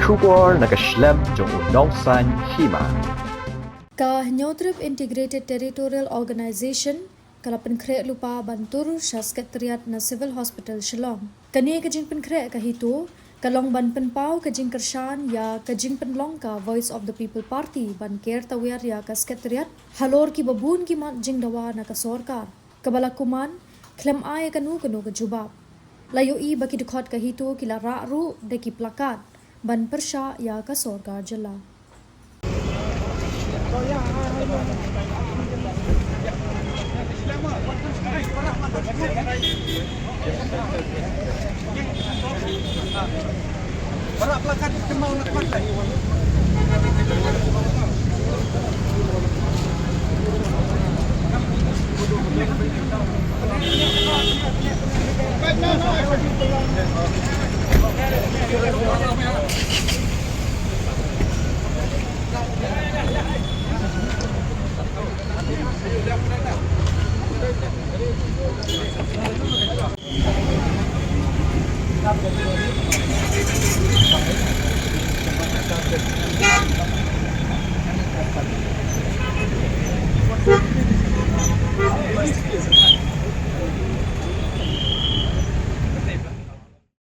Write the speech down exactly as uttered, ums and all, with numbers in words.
Khubor na ka shlem jong u nongsan hima. Ka Hynñiewtrep Integrated Territorial Organization ka la pynkhreh lypa ban tur sha Secretariat na Civil Hospital Shillong. Kane ka jingpynkhreh ka HITO ka long ban pynpaw ka jingkyrshan ïa ka jingpynlong ka Voice of the People Party ban ker tawiar ïa ka Secretariat halor kiba bun ki mat jingdawa na ka sorkar, kaba la kuman khlem ai kano kano ka jubab. La ïohi ba ki dkhot ka HITO ki la rah ruh da ki plakat ban pyrshah ïa ka sorkar jylla.